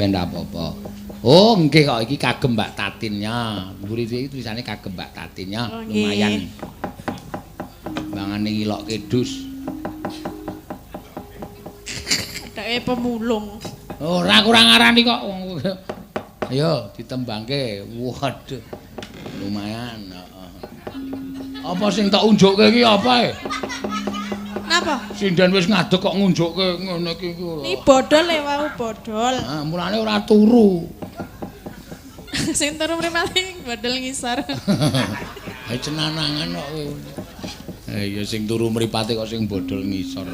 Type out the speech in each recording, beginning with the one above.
ben apa-apa. Oh, nggih kok iki kagem Mbak Tatinnya. Mburi iki tulisane kagem Mbak Tatinnya, Oh, nggih. Lumayan. Bangane ngilokke dus. Adake pemulung. Ora kurang ngarani kok wong. Ayo ditembangke. Waduh. Lumayan, heeh. Apa sing tak unjukke iki apa e? Napa? Sinden wis ngadeg kok ngunjukke ngene iki ku. Ini bodol e wau bodol. Ah, mulane ora turu. Sing turu mripate bodol ngisor. Ha cenanangan kok kowe. Eh ya sing turu mripate kok sing bodol ngisor.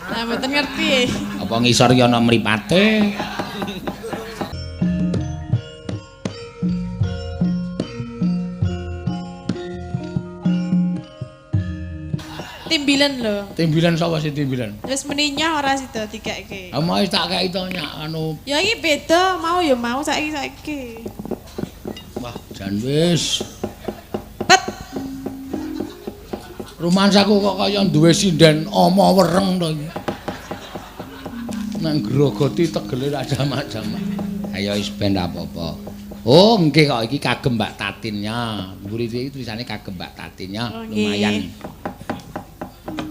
Lah mboten ngerti e. Apa ngisor ki ana mripate? Timbilan lho. Timbilan sapa sing timbilan? Wis meninyah ora sida dikeke. Ah mau tak kei to nyak anu. Ya iki beda, mau ya mau saiki saiki. Wah, jan wis. Pet. Rumansaku kok kaya duwe sinden ama wereng to iki. Nek grogoti tegele ra jamak-jamak. Ayo wis ben apa-apa. Oh, nggih kok iki kagem Mbak Tatinnya. Mburi iki tulisane kagem Mbak Tatinnya, Oh, nggih. Lumayan.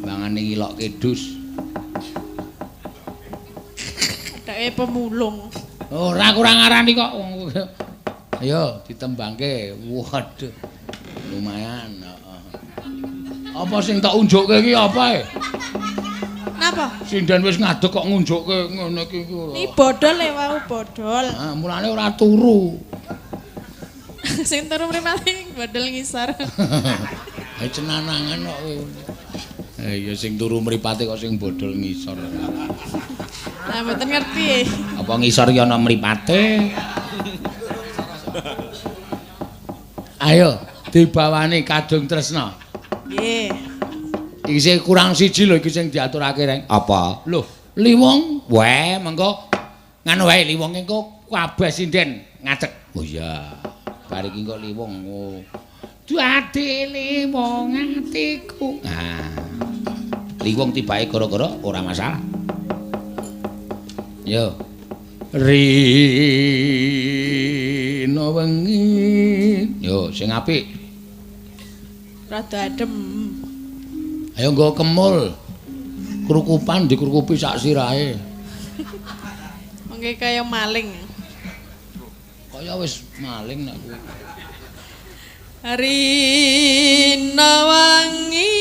Bangane ngilokke dus. Adake pemulung. Ora kurang ngarani kok wong. Ayo ditembangke. Waduh. Lumayan, heeh. Apa sing tak unjukke iki apa e? Napa? Sinden wis ngadeg kok ngunjukke ngene iki ku. Ini bodol e wau bodol. Ah, mulane ora turu. Sing turu mripate bodol ngisor. Ha cenanangan kok kowe. Eh ya sing turu mripate kok sing bodol ngisor. Lah mboten ngerti e. Apa ngisor ki ana mripate? Ayo dibawani Kadung Tresna. Nggih. Iki sing kurang siji lho iki sing diaturake Reng. Apa? Lho, Liwong. Weh, mengko nganu wae Liwong engko kabeh sinden ngadeg. Oh iya. Bar iki engko Liwong. Oh. Dadi Liwong atiku. Nah. Liwong tibake gara-gara ora masalah. Yo. Rino wengi. Yo sing apik. Rada adem. Ayo nggo kemul. Krukupan dikrukupi sak sirahe. Mengke kaya maling. Kaya wis maling nek kuwi. Rina wangi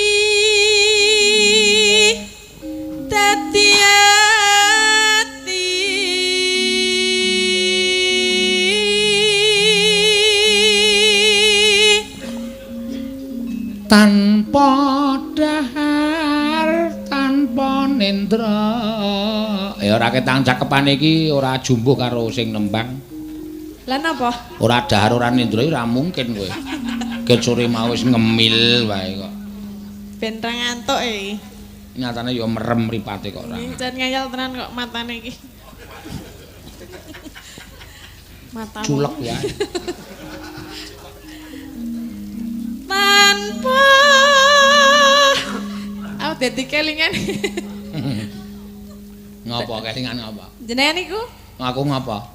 dadi ati Tanpa dahar, tanpa nendra. Ya ora ketang cakepane iki ora jumbuh karo sing nembang. Lah napa? Ora dahar ora nendra ora mungkin kowe. Ket sore mau wis ngemil wae kok. Ben ra ngantuk e. Nyatane ya merem mripate kok ora. Jan ngayal tenan kok matane iki. Matamu. Culek wae. Tanpa aku dadi kelingan. Ngapa kelingan ngapa? Jenengan niku? Aku ngapa?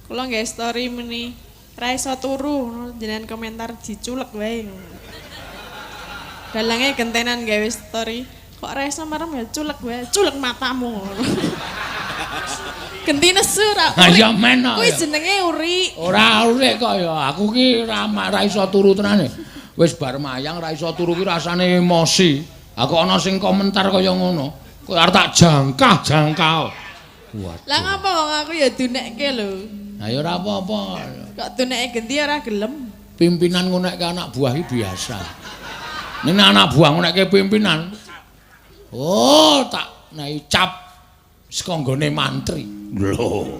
Kula nggawe story meni ra iso turu, jenengan komentar diculek wae. Dalange gentenan gawe story, kok ra iso merem ya culek wae, culek matamu. Genti nesu ra. Ya men. Kuwi jenenge uri. Ora urik kok ya, aku ki ra iso turu tenane. Wis bar mayang ra iso turu ki rasane emosi. Aku ana sing komentar kaya ngono. Kowe arep tak jangkah-jangkah. Waduh. Lah ngapa wong aku ya dunekke lho. Lah ya ora apa-apa. Kok duneke genti ora gelem. Pimpinan ngunekke anak buah iki biasa. Nek anak buah ngunekke pimpinan. Oh, tak naik cap saka nggone mantri. Lho.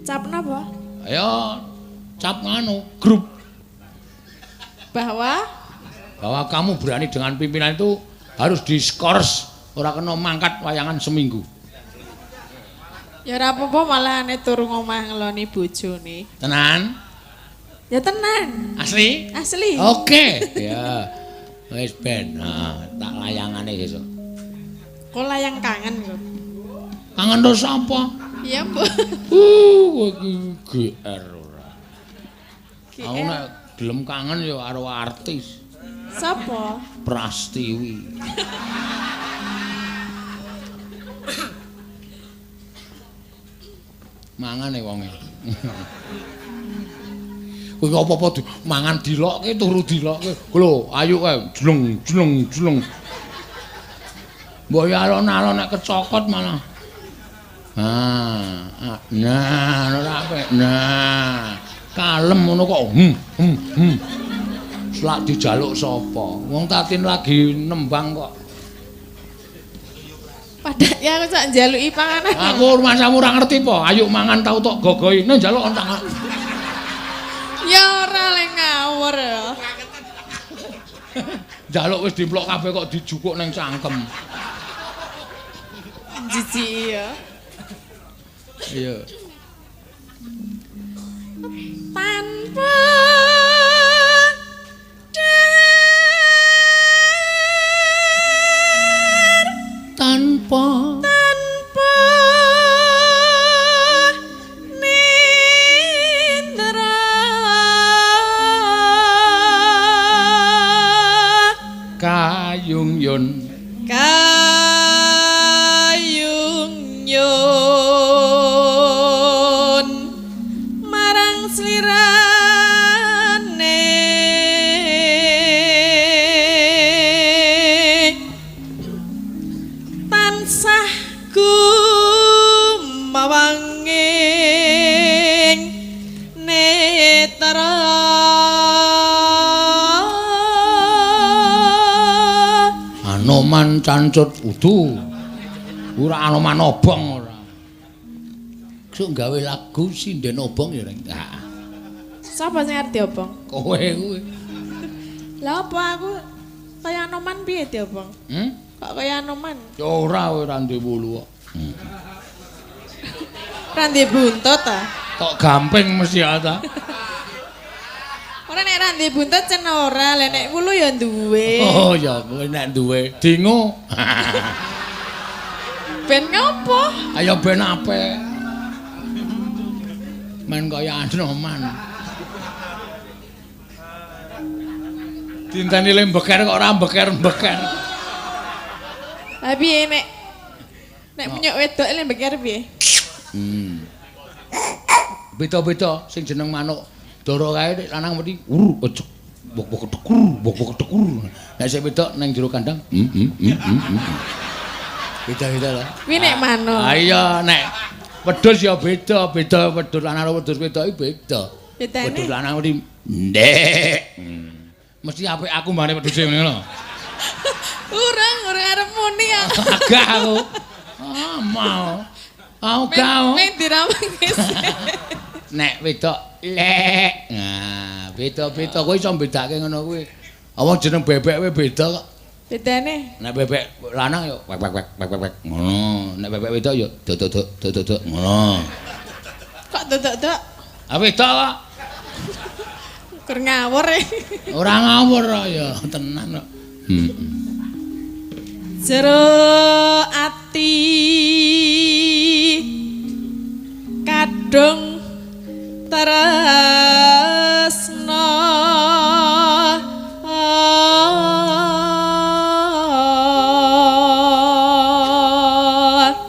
Cap napa? Ayo cap nganu grup. Bahwa kamu berani dengan pimpinan itu harus diskors, ora kena mangkat wayangan seminggu. Ya ora apa-apa malahane turu ngomah ngeloni bojone. Tenan? Ya tenan. Asli? Asli. Oke. Ya. Wis ben. Nah, tak layangane sesuk. Kok layang kangen kok. Kangen terus apa? Iya, Mbok. Kowe iki GR ora. Aku nek gelem kangen ya karo artis. Sapa? Prastiwi. Mangane wonge. Kowe apa-apa mangan dilokke turu dilokke. Lho, ayo kae jleng jleng jleng. Mbok ya alon-alon nek kecokot malah. Ah, nah, ora apik. Nah, kalem ngono kok. Selak dijaluk sapa? Wong Tatin lagi nembang kok. Padahal ya aku sak njaluki panganan. Aku rumangsamu ora ngerti po. Ayo mangan tau tok gogoi. Nek njaluk entak. Ya ora le ngawur ya. Njaluk wis dimplok kabeh kok dijukuk ning cangkem. Jijik ya. Iya. Tanpa tanpa nindra kayung yun marang slirane tansah gumawanging netra. Anoman cancut udu ora Anoman obong ora. Sok gawe lagu sinden obong ya reng. Heeh. Sapa sing arep diobong? Kowe kuwi. Lah apa aku kaya Anoman piye diobong? Kok kaya Anoman? Ya ora kowe ora duwe wulu kok. Ora duwe buntut ta? Tok gamping mesti ta. Ora nek ora duwe buntut cen ora, lah nek wulu ya duwe. Oh ya kowe nek duwe dingo. Ben ngopo? Ayo ben apik. Men kaya Anoman. Dinteni le mbeker kok ora mbeker-mbeker. Lah piye nek nek punya wedok le mbeker piye? Beda-beda sing jeneng manuk dara kae nek lanang mesti ur ojok bok-bok dekur bok-bok dekur. Nek sing wedok nang jero kandang Beda-beda lah. Kuwi nek manuk. Ah iya nek wedhus ya beda, beda wedhus lanang karo wedhus wedok iki beda. Bedane? Wedhus lanang mesti ndek. Mesti apik aku mbane wedhuse ngene lho. Urung arep muni aku. Agak aku. Ah mau. Aku gak. Meng diramengis. Nek wedok lek. Nah, beda-beda kowe iso mbedake ngono kuwi. Apa jeneng bebek kuwi beda kok. Bedane? Nek bebek lanang ya wek wek wek wek wek ngono. Nek bebek wedok ya dok dok dok dok dok ngono. Kok dok dok dok? Ah wedok kok. Kur ngawur. Ora ngawur ya tenan kok. Jero ati kadung tresna.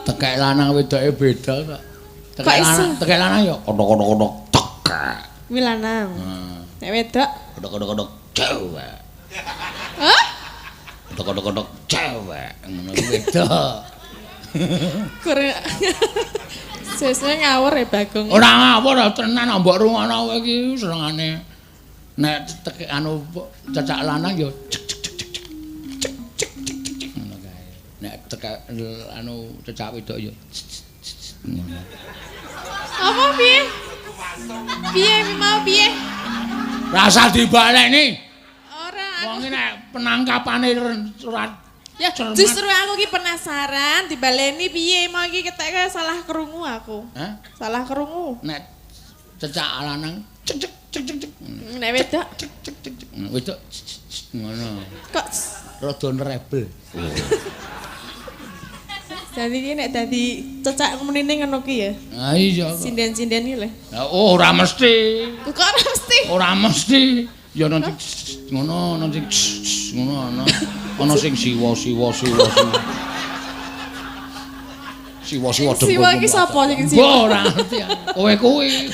Tekek lanang wedoke beda kok. Tekek lanang ya kodok-kodok tekek. Kuwi lanang. Nek wedok kodok-kodok cewek. Hah? Kodok-kodok cewek ngono wedok. Kurang sesuk ngawur ya Bagong. Ora ngawur tenan mbok rungokno kowe iki senengane. Nek tekek anu cecak lanang ya cek cek cek cek cek cek cek cek ngono kae. Nek tekek anu cecak wedok ya ngono. Apa piye? Piye mau piye? Rasa dibaleni. Ora. Wong iki nek penangkapane surat. Ya justru aku ki penasaran dibaleni piye mau iki ketek salah krungu aku. Hah? Salah krungu. Nek cecak lanang cek cek cek cek cek. Nek wedok cek cek cek cek. Wedok ngono. Kok rada nrebel. Jadi iki nek dadi cecak menine ngono ki ya. Ha iya. Sinden-sinden iki lho. Oh, ora mesti. Kok ora mesti? Ora mesti. Ya nanti ngono, nanti ngono ana. Ana sing siwa-siwa siwa-siwa. Siwa-siwa dengkul. Siwa iki sapa sing siwa? Mbah ora ngerti. Kowe kuwi.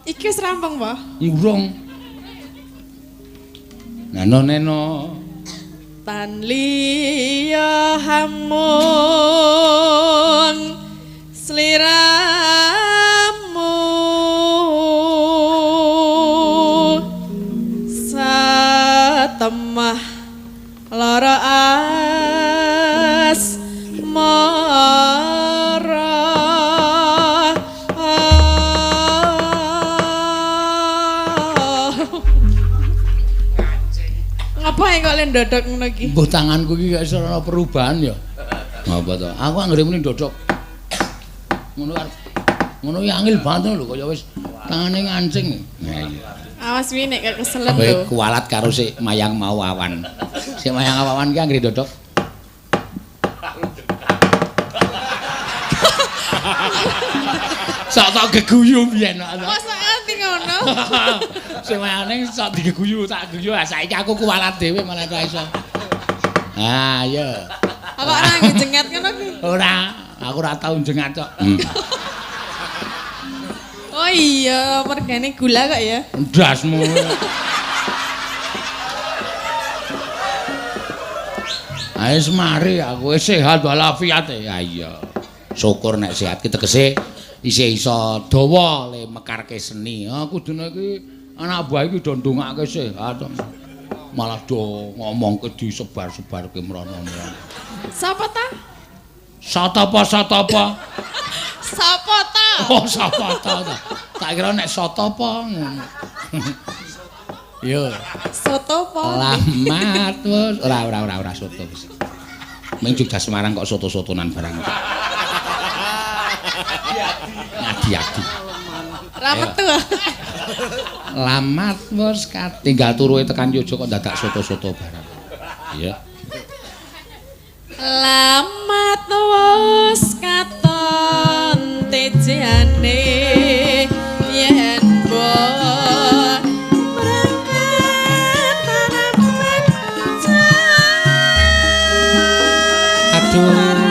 Iki wis rampung, Mbah? Urung. Nano neno tan liya hamung sliramu satemah lara asmara. Apa yang kok ndodok ngono iki? Mbuh tanganku iki gak iso ana perubahan ya. Ngapa to? Aku anggere muni ndodok. Ngono arep ngono iki angel banget lho kaya wis tangane ngancing. Nah iya. Awas wi nek keselen lho. Kowe kuwalat karo sik mayang mau awan. Sik mayang awan ki anggere ndodok. Sok tok geguyu biyen kok. Mosok nganti ngono. Sing mayane sok digeguyu tak guyu. Saiki aku kuwalat dhewe malah ora iso. Ah iya. Apa ora njengat ngono kuwi? Ora, aku ora tau njengat kok. Oh iya, mergane gula kok ya. Ndasmu. Ayo semari aku sehat walafiat. Ya iya. Syukur nek sehat ki tegese isih iso dawa le mekarke seni. Ha kudune iki anak buah iki do ndongake sehat. Malah do ngomongke disebar-sebarke mrono-mrono. Sapa ta? Satapa satapa? Sapa ta? Oh, sapa ta? Tak kira nek satapa ngono. Yo. Soto apa? Lamat wis ora ora ora ora soto wis. Ming Jogja Semarang kok soto-sotonan barang. Ngadi-adi. Ra metu. Lamat wis tinggal turuhe tekan Yogya kok dadak soto-soto barang. Iya. Lamat wis katon tejane yen bo Aduh.